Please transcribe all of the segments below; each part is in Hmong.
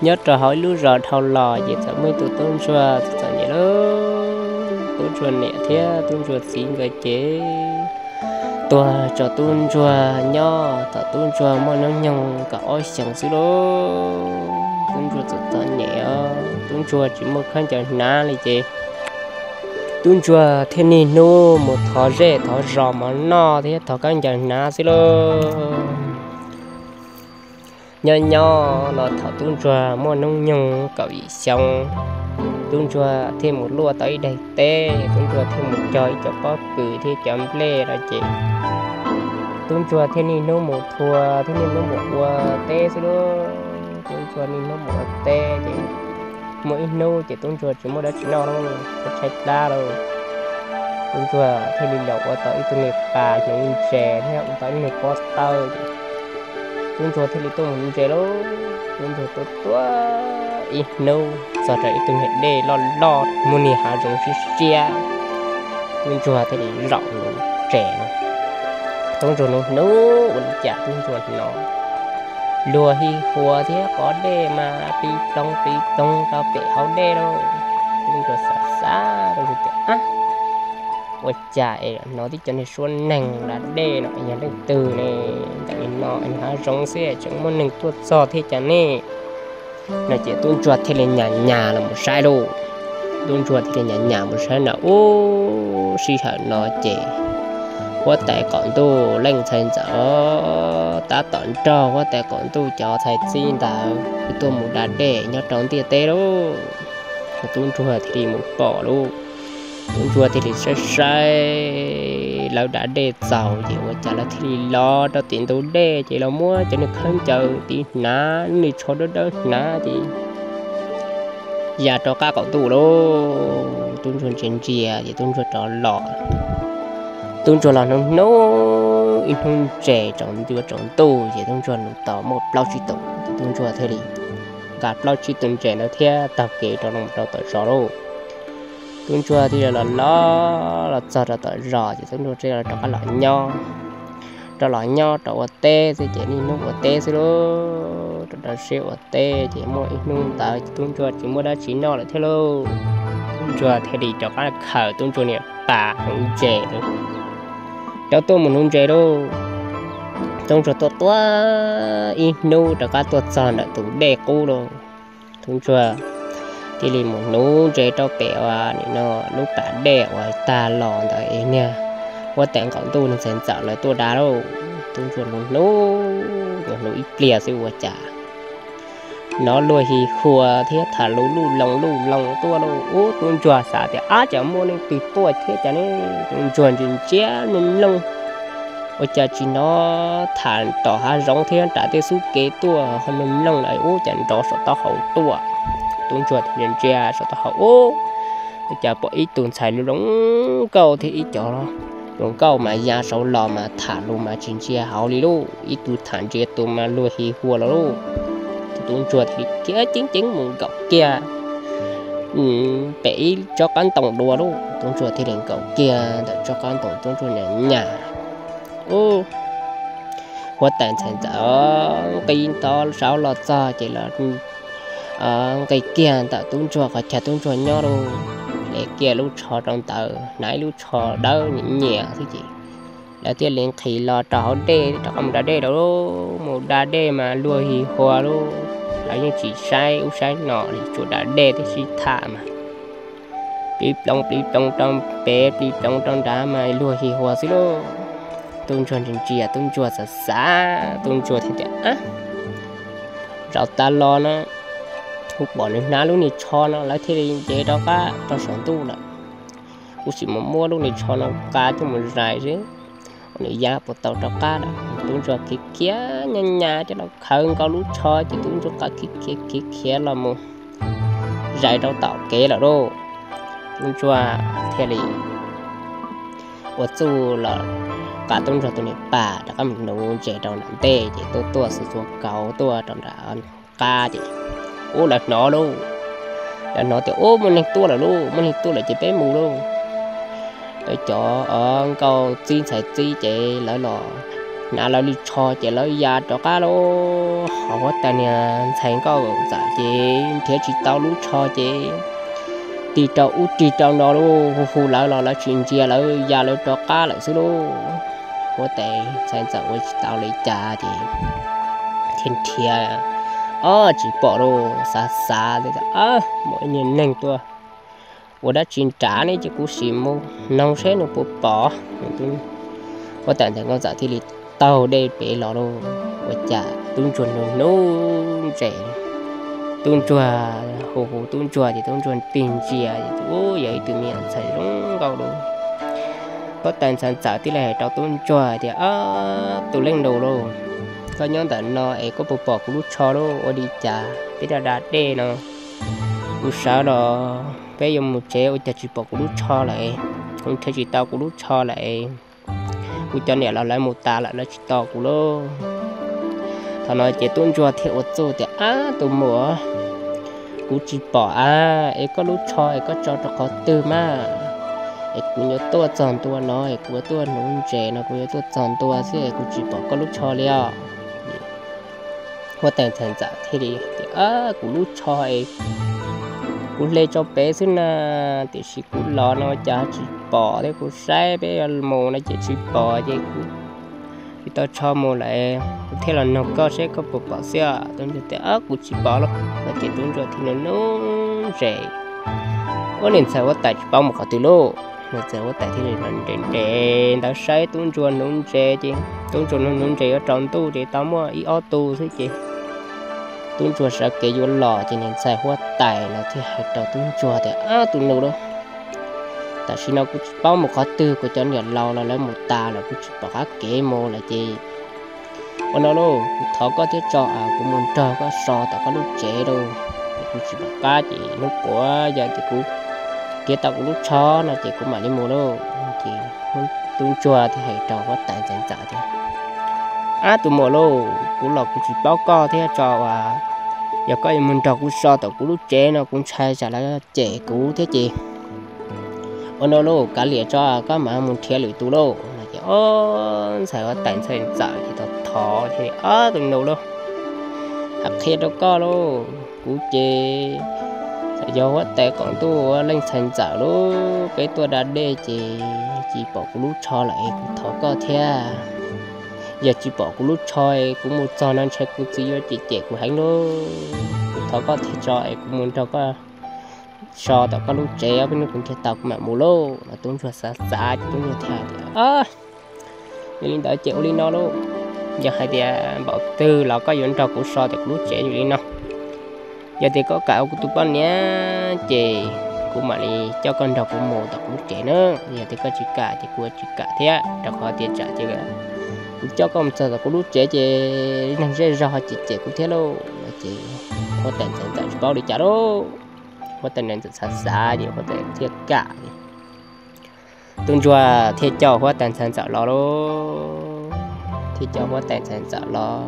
Nyob rau hauv ib lub zos dhau los ces txawm muaj ib tug tub ntsuag txom nyem lauj. Tub ntsuag niam thiab tub ntsuag txiv nkawd ces tuag tso tub ntsuag nyob thaum tub ntsuag muaj hnub nyoog kaum ob xyoos xwb lauj. Tub ntsuag txom txom nyem os, tub ntsuag tsis muaj khaub ncaws hnav li ces tub ntsuag thiaj niaj hnub mus thov zej thov zos mov noj thiab thov khaub ncaws hnav xwb lauj. Nyob nyob los thaum tub ntsuag muaj hnub nyoog kaum yim xyoo, tub ntsuag thiaj mus luaj tau ib daim teb, tub ntsuag thiaj mus cog ib co pob kws thiab cov nplej no ces tub ntsuag thiaj niaj hnub mus thua thiab niaj hnub mus ua teb xwb lauj. Tub ntsuag niaj hnub mus ua teb ces muaj ib hnub ces tub ntsuag tsis muaj dab tsi noj lauj, tshaib plab lauj. Tub ntsuag thiaj li los ua tau ib tug niag pas hnuv ntses thiab ua tau ib niag pob tawb. Tub ntsuag thiaj li tuaj mus hnuv ntses lauj. Tub ntsuag tuaj tuaj ib hnub txog rau ib tug niag dej loj loj muaj niag hav zoov siab siab. Tub ntsuag thiaj li zaum hnuv ntses no. Tub ntsuag hnuv hnuv ua li cas tub ntsuag hnov luag hi huas thiab qov dej mas plig ploog plig ploog rau pem hauv dej lauj. Tub ntsuag xav xav, tub ntsuag tias, Ab, ua cas es hnov tib co niag suab neeg da dej no yog leej twg ne? Ntawm no hav zoov xwb tseem muaj neeg tuaj txog thiab cas ne? No ces tub ntsuag thiaj li nyas nyas los mus saib lauj. Tub ntsuag thiaj li nyas nyas mus saib na, ub, sij hawm no ces huab tais qaum ntuj leej ntxhais ntxawm tab tom nrog huab tais qaum ntuj cov ntxhais txib ntawd tuaj mus da dej nyob rau ntiaj teb lauj. Tub ntsuag thiaj li mus pom lauj. Tub ntsuag thiaj li saib saib lawv da dej txaus ces ua cas lawv thiaj li los rau tim ntug dej ces los muab cov niag khaub ncaws tiv hnav, lub niag tsho dawb dawb hnav ces ya rov qab qaum ntuj lauj. Tub ntsuag ntsia ntsia ces tub ntsuag rov los. Tub ntsuag los hnuv hnuv ib hnub ntses tsaus ntuj tsaus ntuj ces tub ntsuag hnuv tau muaj plaub tsib tus ces tub ntsuag thiaj li nqa plaub tsib tus ntses ntawd thiab taug kev rov los rau tom zos lauj. Tub ntsuag thiaj li los los los txog rau tom zos ces tub ntsuag thiaj li rov qab los nyob, rov los nyob rau ua teb xwb ces niaj hnub ua teb xwb lauj. Rau rau siab ua teb ces muaj ib hnub ntawd ces tub ntsuag tsis muaj dab tsi noj lawm thiab lauj. Tub ntsuag thiaj li rov qab khaws tub ntsuag niag pas hnuv ntses lauj, rov tuaj mus hnuv ntses lauj. Tub ntsuag tuaj tuaj ib hnub rov qab tuaj txog ntawm tus dej qub lauj. Tub ntsuag thiaj li mus hnuv ntses rau pem uas nim no lub pas dej uas tag los ntawd es niag huab tais qaum ntuj niag ntxhais ntxawm lawv tuaj da lauj. Tub ntsuag hnuv hnuv, hnuv ib pliag xwb ua cas hnov luag hi hua thiab tham lus luj loo luj loo tuaj lauj. Ub, tub ntsuag xav tias ab, cas muaj leej twg tuaj thiab cas ne? Tub ntsuag ntsia ntsia mloog mloog, ua cas tsis hnov tham tom hav zoov thiab nram tej xub kev tuaj, ho mloog mloog lawm ub cas nrov saum taub hau tuaj. Tub ntsuag thiaj ntsia saum taub hau ub, ua cas pom ib tug ntxhais hluas nkauj thiab ib co hluas nkauj mas ya saud los mas tham lus mas tsis ntsia hauv li lauj, ib tug tham ntsia tus mas luag hi hua los lauj. Ces tub ntsuag thiaj li khiav ceeb ceeb mus nkaum kiag pem ib tsob qab ntoo dua lauj. Tub ntsuag thiaj li nkaum kiag ntawm tsob qab ntoo, tub ntsuag nyas nyas, ub, huab tais ntxhais ntxawm nqis tod saud los txog ces los nqis kiag ntawm tub ntsuag qhov chaw tub ntsuag nyob lauj. Hle kiag lub tsho rau ntawd, hnav ib lub tsho dawb nyiam nyiam xwb ces lawv thiaj li nqhis los rau hauv dej rov qab mus da dej lawm lauj. Mus da dej mas luag hi hua lauj, lawv yeej tsis saib ub saib no li, tsuas da dej thiab sib tham mas plig ploog plig ploog rau pem plig ploog rau nrad mas luag hi hua xwb lauj. Tub ntsuag ntsia ntsia, tub ntsuag xav xav, tub ntsuag thiaj tias, zaum tas los no kuv pom nws hnav lub niag tsho no lawv thiaj li nce rov qab rau saum ntuj lawm. Kuv sim mus muab lub niag tsho no qa coj mus zais seb nws ya puas tau rov qab lawm. Tub ntsuag khiav khiav nyas nyas coj los khawb nkaus lub tsho ces tub ntsuag qa khiav khiav khiav khiav los mus zais rau tom kev lawm lauj. Tub ntsuag thiaj li ua txuj los qa tub ntsuag tus niag pas rov qab mus nuv ntses rau nram ntej ces tuaj tuaj xuas txua kauv tuaj rau nram qab ces ub, lawv hnov lauj, lawv hnov tias ub, muaj neeg tuaj lawm lauj, muaj neeg tuaj lawm ces peb mus lauj. Lawv cov nkauj txib ntxhais txib ces lawv los hnav lawv li tsho ces lawv ya rov qab lauj. Ho huab tais niag ntxhais nkauj ntxawm ces nrhiav tsis tau lub tsho ces tig rau ub tig rau no lauj, hu hu lawv los lawv tsis ntsia, lawv ya lawv rov qab lawm xwb lauj. Huab tais ntxhais ntxawm ua tsis tau li cas ces thiaj nrhiav, ob, tsis pom lauj. Xav xav, muaj ib niag neeg tuaj ua dab tsi nrad ne, ces kuv sim mus noog seb nws puas pom. Huab tais ntxhais nkauj ntxawm thiaj li taug dej pem los lauj. Ua cas tub ntsuag hnub hnub ntses, tub ntsuag hu hu tub ntsuag ces tub ntsuag tig ntsia, ub, yog ib tug me nyuam ntxhais zoo nkauj lauj. Huab tais ntxhais ntxawm thiaj li hais rau tub ntsuag tias, ob, tus leej nus lauj, koj nyob ntawm no es koj puas pom kuv lub tsho lauj? Ua li cas peb da da dej no, kuv sawv los peb yuav mus tsev ua cas tsis pom kuv lub tsho lawm, kuv nrhiav tsis tau kuv lub tsho lawm. Kuv cov niam los lawv mus tas lawm, lawv tsis tos kuv lauj. Thaum no ces tub ntsuag thiaj ua txuj tias, ab, tus muam, kuv tsis pom a, es koj lub tsho es koj tso rau qhov twg mas? Es kuv yuav tuaj txog ntua no es kuv yuav tuaj nuv ntses no, kuv yuav tuaj txog ntua xwb es kuv tsis pom koj lub tsho li os. Huab tais ntxhais ntxawm thiaj li tias, kuv lub tsho es kuv hle tso pem xwb na, tiam sis kuv los no cas tsis pom thiab, kuv saib peb mus no ces tsis pom ces kuv tsis tau tsho mus lawm, kuv thiaj los noog koj seb koj puas pom xwb os. Tub ntsuag tias, kuv tsis pom lauj. No ces tub ntsuag thiaj hnub hnub ntses. Ua niag ntxhais huab tais tsis paub mus qhov twg lauj. Niag ntxhais huab tais thiaj li nres nres ntawd saib tub ntsuag nuv ntses ces tub ntsuag nuv nuv ntses yuav tsaus ntuj ces tau muaj ib ob tug xwb ces tub ntsuag sawv kev yuav los ces niag ntxhais huab tais no thiaj hais rau tub ntsuag tias, ab, tus nus lauj, tam sim no kuv tsis paub mus qhov twg, kuv cov niam laus los lawv mus tas lawm, kuv tsis pom qab kev mus lawm ces ua no lauj, kuv thov koj thiab tso kuv mus nrog koj so tom koj lub tsev lauj. Kuv tsis pom qab ces hnub puav yog tias kuv nrhiav tau kuv lub tsho no ces kuv mam li mus lauj. Ces tub ntsuag thiaj hais rau huab tais ntxhais ntxawm tias, ab, tus muam lauj, kuv los kuv tsis paub koj thiab tso as, yog koj yuav mus nrog kuv so tom kuv lub tsev no kuv ntshai tsam lawv cem kuv thiab ces ua no lauj, kav liam tso, koj mam mus nrhiav lwm tus lauj. No ces ob, ntxhais huab tais ntxhais ntxawm ces thov thov thiab, ab, tus nus lauj, hais qhia rau koj lauj, kuv ces yog huab tais qaum ntuj ua leej ntxhais ntxawm lauj, peb tuaj da dej ces tsis pom kuv lub tsho lawm es kuv thov koj thiab. Yog tsis pom kuv lub tsho es kuv mus txog no ntshai kuv txiv yuav cem cem kuv heev lauj. Kuv thov koj thiaj tso es kuv mus nrog koj so tom koj lub tsev, ob peb hnub kuv nrhiav tau kuv mam mus lauj. Tub ntsuag xav xav ces tub ntsuag thiaj tias, yog li ntawd ces ua li no lauj, yog hais tias npaum twg los koj yuav nrog kuv so tom kuv lub tsev yog li no. Yog tias koj kam ua kuv tus poj niam ces kuv mam li coj koj nrog kuv mus tom kuv lub tsev na. Yog tias koj tsis kam ces kuv tsis kam thiab, rau qhov tias tsam ces kuv coj koj mus txog tom kuv lub tsev ces neeg zej zog ho cem cem kuv thiab lauj. No ces huab tais ntxhais ntxawm tsis paub li cas lauj. Huab tais ntxhais ntxawm xav xav ces huab tais thiaj kam. Tub ntsuag thiaj coj huab tais ntxhais ntxawm los lauj, thiaj coj huab tais ntxhais ntxawm los.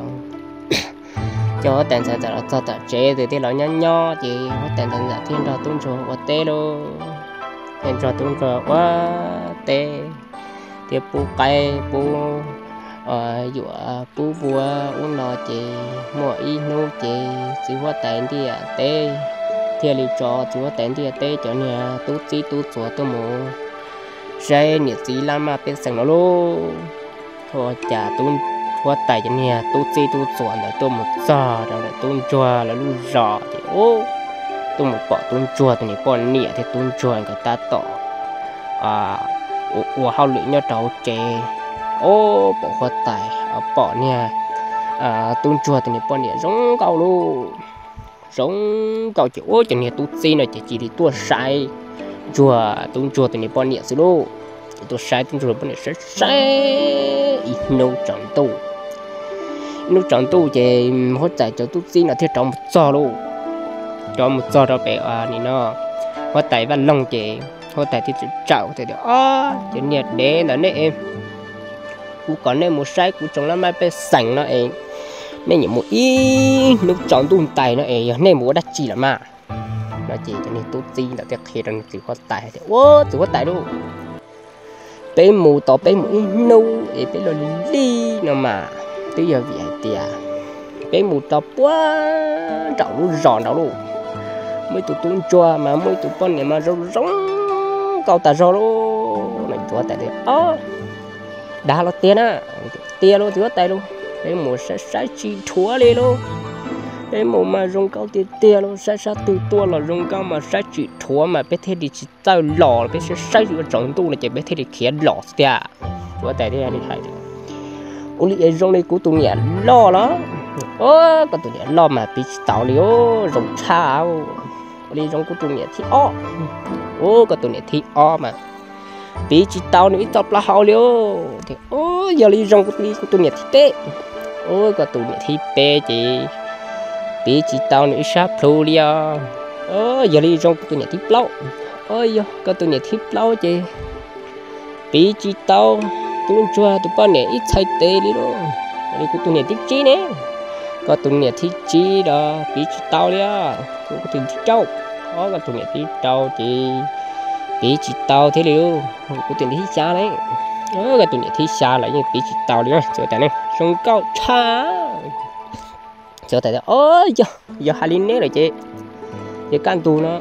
Coj huab tais ntxhais ntxawm los txog tom tsev ces thiaj los nyob nyob ces huab tais ntxhais ntxawm thiaj nrog tub ntsuag ua teb lauj. Thiaj nrog tub ntsuag ua teb, thiaj pub qaib pub yuam pub npua ub no ces muaj ib hnub ces txiv huab tais ntiaj teb thiaj li tso txiv huab tais ntiaj teb cov niag tub txib tub txuas tuaj mus saib niam txiv laj maj pej xeem no lauj. Ua cas tub huab tais cov niag tub txib tub txuas ntawd tuaj mus txog rau ntawm tub ntsuag lawv lub zos ces ub, tuaj mus pom tub ntsuag tus niag poj niam thiab tub ntsuag nkawd tab tom ua, ua hauj lwm nyob rau hauv tsev. Ub, pom huab tais, pom niag tub ntsuag tus niag poj niam zoo nkauj lauj, zoo nkauj ces ub, cov niag tub txib no ces cia li tuaj saib ntsuag, tub ntsuag tus niag poj niam xwb lauj. Ces tuaj saib tub ntsuag poj niam saib saib ib hnub tsaus ntuj. Ib hnub tsaus ntuj ces huab tais cov tub txib no thiaj rov mus txog lauj. Rov mus txog rau pem nim no huab tais vaj loog ces huab tais thiaj txawm tias, Ob, cov niag dev ntawm nej es, kuv kom nej mus saib kuv tsoom laj maj pej xeem no es nej nyiam mus ib hnub tsaus ntuj ntais no es yog nej mus ua dab tsi lawm mas? No ces cov niag tub txib ntawd thiaj qhia rau nws txiv huab tais hais tias, Ua, txiv huab tais lauj, Peb mus tau peb mus ib hnub es peb los li li no mas twb yog vim hais tias peb mus tau puag nraum lub zos nraud lauj, muaj ib tug tub ntsuag mas muaj ib tug poj niam mas zoo zoo nkauj tas zog lauj. No txiv huab tais tias, Ob, dag los tiag na? Tiag lauj txiv huab tais lauj, peb mus saib saib tsis dhuav li lauj. Peb mus mas zoo nkauj tiag tiag lauj, saib sab twg tuaj los zoo nkauj mas saib tsis dhuav mas peb thiaj li tsis txawj los, peb saib saib ua tsaus ntuj no ces peb thiaj li khiav los xwb tiag. Txiv huab tais thiaj li hais, Ua li es zoo li kuv tus niam loj los? Koj tus niam loj mas piv tsis tau li, zoo tshaj. Ua li zoo kuv tus niam thib ob? Koj tus niam thib ob mas piv tsis tau nws ib txoj plaub hau li. Yog li zoo kuv tus niam thib peb? Koj tus niam thib peb ces piv tsis tau nws ib sab plhu li os. Yog li zoo kuv tus niam thib plaub? Yog koj tus niam thib plaub ces piv tsis tau tub ntsuag tus poj niam ib txhais tes li lauj. Yog li kuv tus niam thib tsib ne? Koj tus niam thib tsib los piv tsis tau li os. Kuv tus niam thib rau? Koj tus niam thib rau ces piv tsis tau thiab li. Kuv tus niam thib xya ne? Koj tus niam thib xya los yeej piv tsis tau li. Txiv huab tais, Zoo nkauj tshaj. Txiv huab tais tias, Yog, yog hais li neb lawm ces, ces kaj ntug no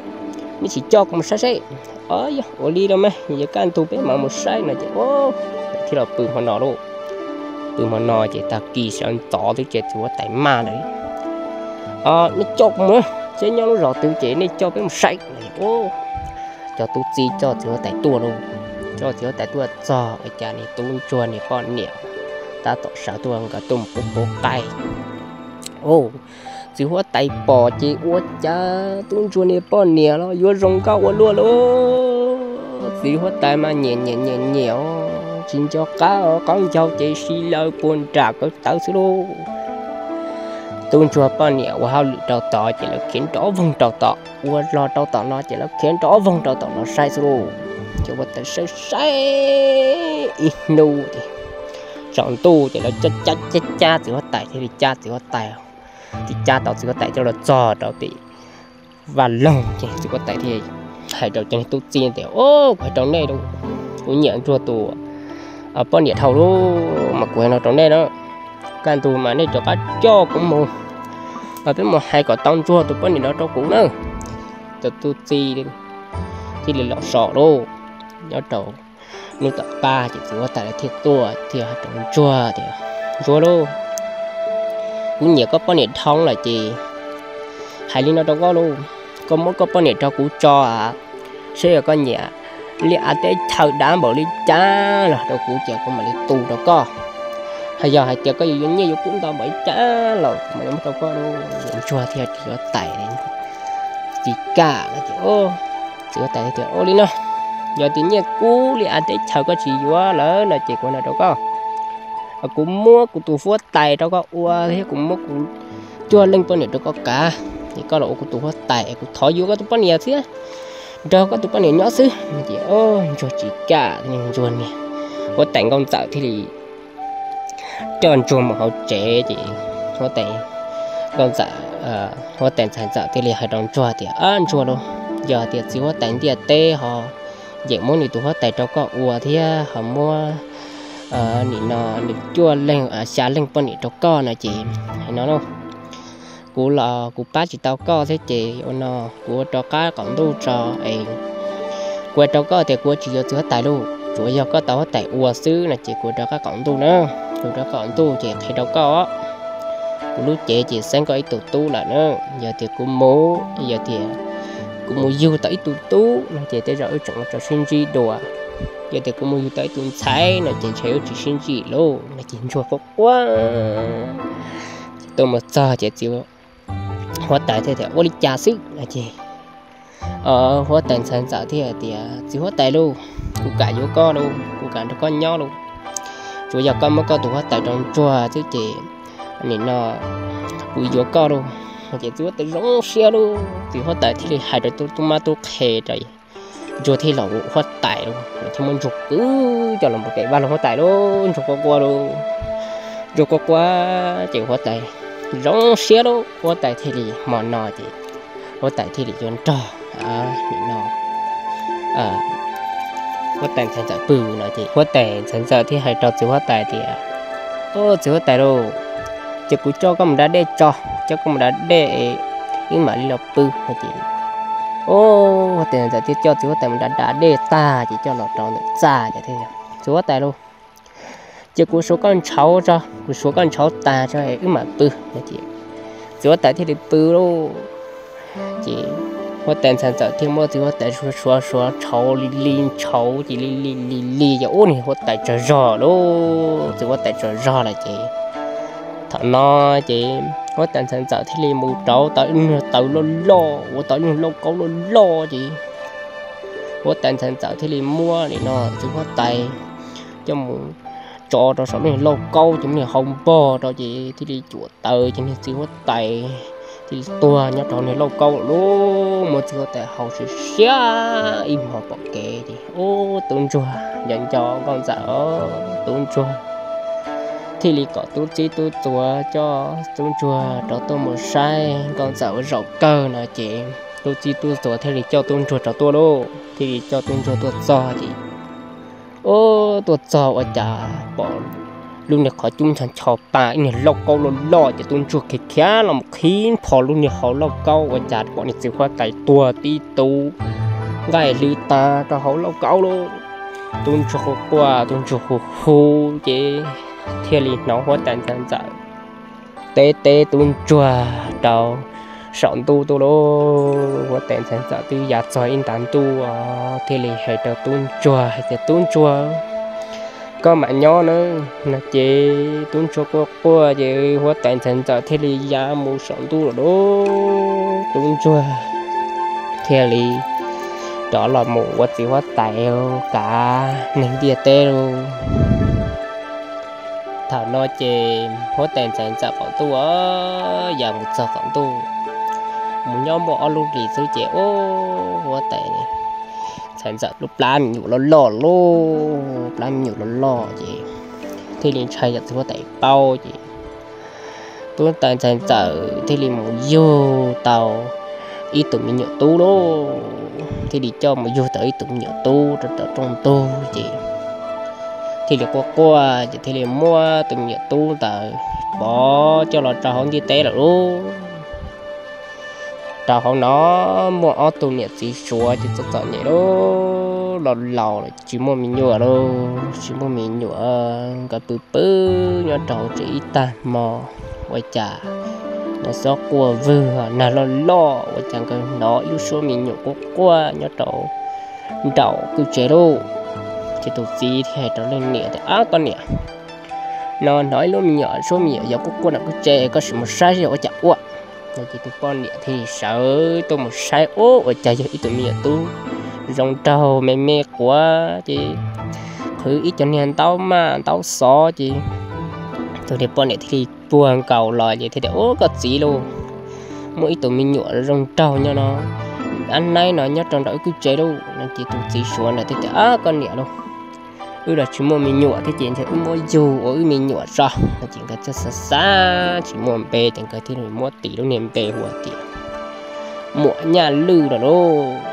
neb sim coj kuv mus saib seb. Yog ua li los mas, yog kaj ntug peb mam mus saib no ces thiaj los pw hmo no lauj. Pw hmo no ces tag kis sawv ntxov twb ces txiv huab tais maj lawm, Nej coj kuv mus, seb nyob lub zos twg ces nej coj peb mus saib. Cov tub txib coj txiv huab tais tuaj lauj. Coj txiv huab tais tuaj txog ua cas niag tub ntsuag niag poj niam tab tom sawv tuaj, nkawd tuaj mus pub pub qaib. Txiv huab tais pom ces ua cas tub ntsuag niag poj niam los yuav zoo nkauj ua luaj lauj. Txiv huab tais mas nyiam nyiam nyiam nyiam, tsis nco qab qaub ncaug ces si law puag nram kawv tawv xwb lauj. Tub ntsuag poj niam ua hauj lwm rau tod ces lawv khiav nrov voog rau tod, ua zog rau tom no ces lawv khiav nrov voog rau tom no saib xwb lauj. Ces ua tawm saib saib ib hnub ces tsaus ntuj ces lawv cab cab cab txiv huab tais, thiaj li cab txiv huab tais, thiaj cab tau txiv huab tais coj los txog rau pem vaj loog ces txiv huab tais thiaj hais rau cov niag tub txib tias, Kuv hais rau nej lauj, kuv nyiam ntsuag tus poj niam dhau lauj, mas kuv hais no rau nej na, kaj ntug mas nej rov qab coj kuv mus, mas peb mus hais kom tau ntsuag tus poj niam no rau kuv na. Cov tub txib thiaj li los so lauj. Nyob rau hnub tom qab ces txiv huab tais thiaj tuaj thiaj hais rau ntsuag tias, Ntsuag lauj, kuv nyiam koj poj niam dhau lawm ces hais li no rau koj lauj, koj muab koj poj niam rau kuv tso, seb yog koj nyiam liaj av teb chaws dav npaum li cas los rau kuv ces kuv mam li tu rau koj. Hos yog hais tias koj yuav yuav nyiaj yuav kub ntau npaum li cas los kuv mam li muab rau koj lauj. Ntsuag thiaj txiv huab tais tsis kam no ces txiv huab tais tias, Ua li no, yog tias nyiaj kub liaj av teb chaws koj tsis yuav lawm no ces kuv hais no rau koj, kuv muab kuv tus huab tais rau koj ua thiab kuv muab kuv cuaj leej poj niam rau koj kav, ces koj los ua kuv tus huab tais es kuv thov yuav koj tus poj niam thiab nrog koj tus poj niam nyob xwb. Ces ntsuag tsis kam, ntsuag niag huab tais nkauj ntxawm thiaj li coj ntsuag mus hauv tsev ces huab tais nkauj ntxawm, huab tais ntxhais ntxawm thiaj li hais rau ntsuag tias, Ab ntsuag lauj, yog tias txiv huab tais ntiaj teb ho yeem muab nws tus huab tais rau koj ua thiab ho muab nim no nws cuaj leeg xya leeg poj niam rau koj no ces hais no lauj, kuv los kuv pab tsis tau koj thiab ces ua no, kuv ua rov qab qaum ntuj tso es kuv hais rau koj tias kuv tsis yuav txiv huab tais lauj, tsuas yog koj tau huab tais ua xwb no ces kuv ua rov qab qaum ntuj na. Kuv rov qab qaum ntuj ces qhia rau koj, kuv lub cev ces xeeb koj ib tug tub lawm na. Yog tias kuv mus, yog tias kuv mus yug tau ib tug tub no ces tej zaum wb tseem ua rau sib ntsib dua. Yog tias kuv mus yug tau ib tug ntxhais no ces ntshe wb tsis sib ntsib lauj no ces ntsuag quaj quaj. Ces tuaj mus txog ces txiv huab tais thiaj tias, Ua li cas xwb no ces huab tais ntxhais ntxawm thiaj tias, Txiv huab tais lauj, kuv kam yuav koj lauj, kuv kam nrog koj nyob lauj, tsuas yog koj muab koj tus huab tais rau ntsuag xwb ces nim no kuv yuav koj lauj. Ces txiv huab tais zoo siab lauj, txiv huab tais thiaj li hais rau tub mab tub qhe rau ntsuag thiaj los ua huab tais lauj, thiaj muab ntsuag kwv coj los mus pem vaj loog huab tais lauj. Ntsuag quaj quaj lauj, ntsuag quaj quaj ces huab tais zoo siab lauj, huab tais thiaj li hmo no ces huab tais thiaj li yuav nrog nim no huab tais ntxhais ntxawm pw no ces huab tais ntxhais ntxawm thiaj hais rau txiv huab tais tias, Au, txiv huab tais lauj, ces kuv coj koj mus da dej tso, coj koj mus da dej, wb mam li los pw no ces, au, huab tais ntxawm thiaj coj txiv huab tais mus da da dej tag ces coj los rau ntawm txaj ces, Txiv huab tais lauj, ces kuv suav koj ntshauv tso, kuv suav koj ntshauv tag tso wb mam pw no ces txiv huab tais thiaj li pw lauj. Ces huab tais ntxhais ntxawm thiaj muab txiv huab tais suav suav suav ntshauv li li ntshauv ces li li li li ces ua niag huab tais tsaug zog lauj, txiv huab tais tsaug zog lawm ces thaum no ces huab tais ntxhais ntxawm thiaj li mus rauv tau ib niag taws loj loj, ua tau ib niag lauj kaub loj loj ces huab tais ntxhais ntxawm thiaj li muab nim no txiv huab tais coj mus tso rau saum lub niag lauj kaub ces muab niag hau npog rau ces thiaj li cuam taws ces niag txiv huab tais thiaj li tuag nyob rau niag lauj kaub lawm lauj. Muab txiv huab tais hau siav siav ib hmos pom kev ces ub, tub ntsuag nco nco nkauj ntxawm, tub ntsuag thiaj li kom tub txib tub txuas coj tub ntsuag rov tuaj mus saib nkauj ntxawm ua zaum kawg no ces tub txib tub txuas thiaj li coj tub ntsuag rov tuaj lauj, thiaj li coj tub ntsuag tuaj txog ces ub, tuaj txog ua cas pom lub niag qhov cub ncho ncho pa ib niag lauj kaub loj loj ces tub ntsuag khiav khiav los mus qhib npho lub niag hauv lauj kaub ua cas pom niag txiv huab tais tuag tib tug nqaij hlwv tas rau hauv lauj kaub lauj. Tub ntsuag quaj quaj, tub ntsuag hu hu ces thiaj li hnov huab tais ntxhais ntxawm teb teb tub ntsuag rau saum ntuj tuaj lauj. Huab tais ntxhais ntxawm twb ya txog ib nta ntuj thiaj li hais rau tub ntsuag hais tias, Tub ntsuag, koj mam nyob nawb no ces tub ntsuag quaj quaj ces huab tais ntxhais ntxawm thiaj li ya mus saum ntuj lawm lauj. Tub ntsuag thiaj li rov los mus ua txiv huab tais kav neeg ntiaj teb lauj. Thaum no ces huab tais ntxhais ntxawm qaum ntuj ya mus txog qaum ntuj, mus nyob muaj ob lub hlis xwb ces ub, huab tais ntxhais ntxawm lub plab me nyuam loj loj lauj, plab me nyuam loj loj ces thiaj li ntshai yog txiv huab tais paub ces tub tais ntxhais ntxawm thiaj li mus yug tau ib tug me nyuam tub lauj, thiaj li coj mus yug tau ib tug me nyuam tub rau tom rooj ntug ces thiaj li quaj quaj ces thiaj li muab tus me nyuam tub ntawd pov coj los rau hauv ntiaj teb lawm lauj. Rau hauv no muaj ob tug niam txiv suav ces txom txom nyem lauj, laus laus lawm tsis muaj me nyuam lauj, tsis muaj me nyuam, nkawd pw pw nyob rau hauv tsev ib tag hmo, ua cas nkawd xob quaj vwg nag loj loj, ua cas nkawd hnov ib lub suab me nyuam quaj quaj nyob rau nraum kwj tsev lauj. Ces tus txiv thiaj hais rau leej niam tias, Ab koj niam, no hnov ib lub me nyuam suab me nyuam yov quaj quaj nraum kwj tsev, koj sim mus saib seb yog ua cas quaj. No ces tus poj niam thiaj li sawv tuaj mus saib, ub, ua cas yog ib tug me nyuam tub zoo nraug me me quav ces qhwv ib co niag ntaub maj ntaub xov ces tus niag poj niam thiaj li puag nkaus los ces thiaj tias, Ub, koj txiv lauj, muaj ib tug me nyuam zoo nraug nyob no, ab naib no nyob rau nraum wb kwj tsev lauj. No ces tus txiv suav ntawd thiaj tias, Ab koj niam lauj, wb los tsis muaj me nyuam thiab ces ntshe wb muab yug ua wb me nyuam tso. No ces nkawd thiaj xav xav tsis muaj npe ces nkawd thiaj li muab tis lub niag npe hu tias Muam Nyaj Lwj lawm lauj.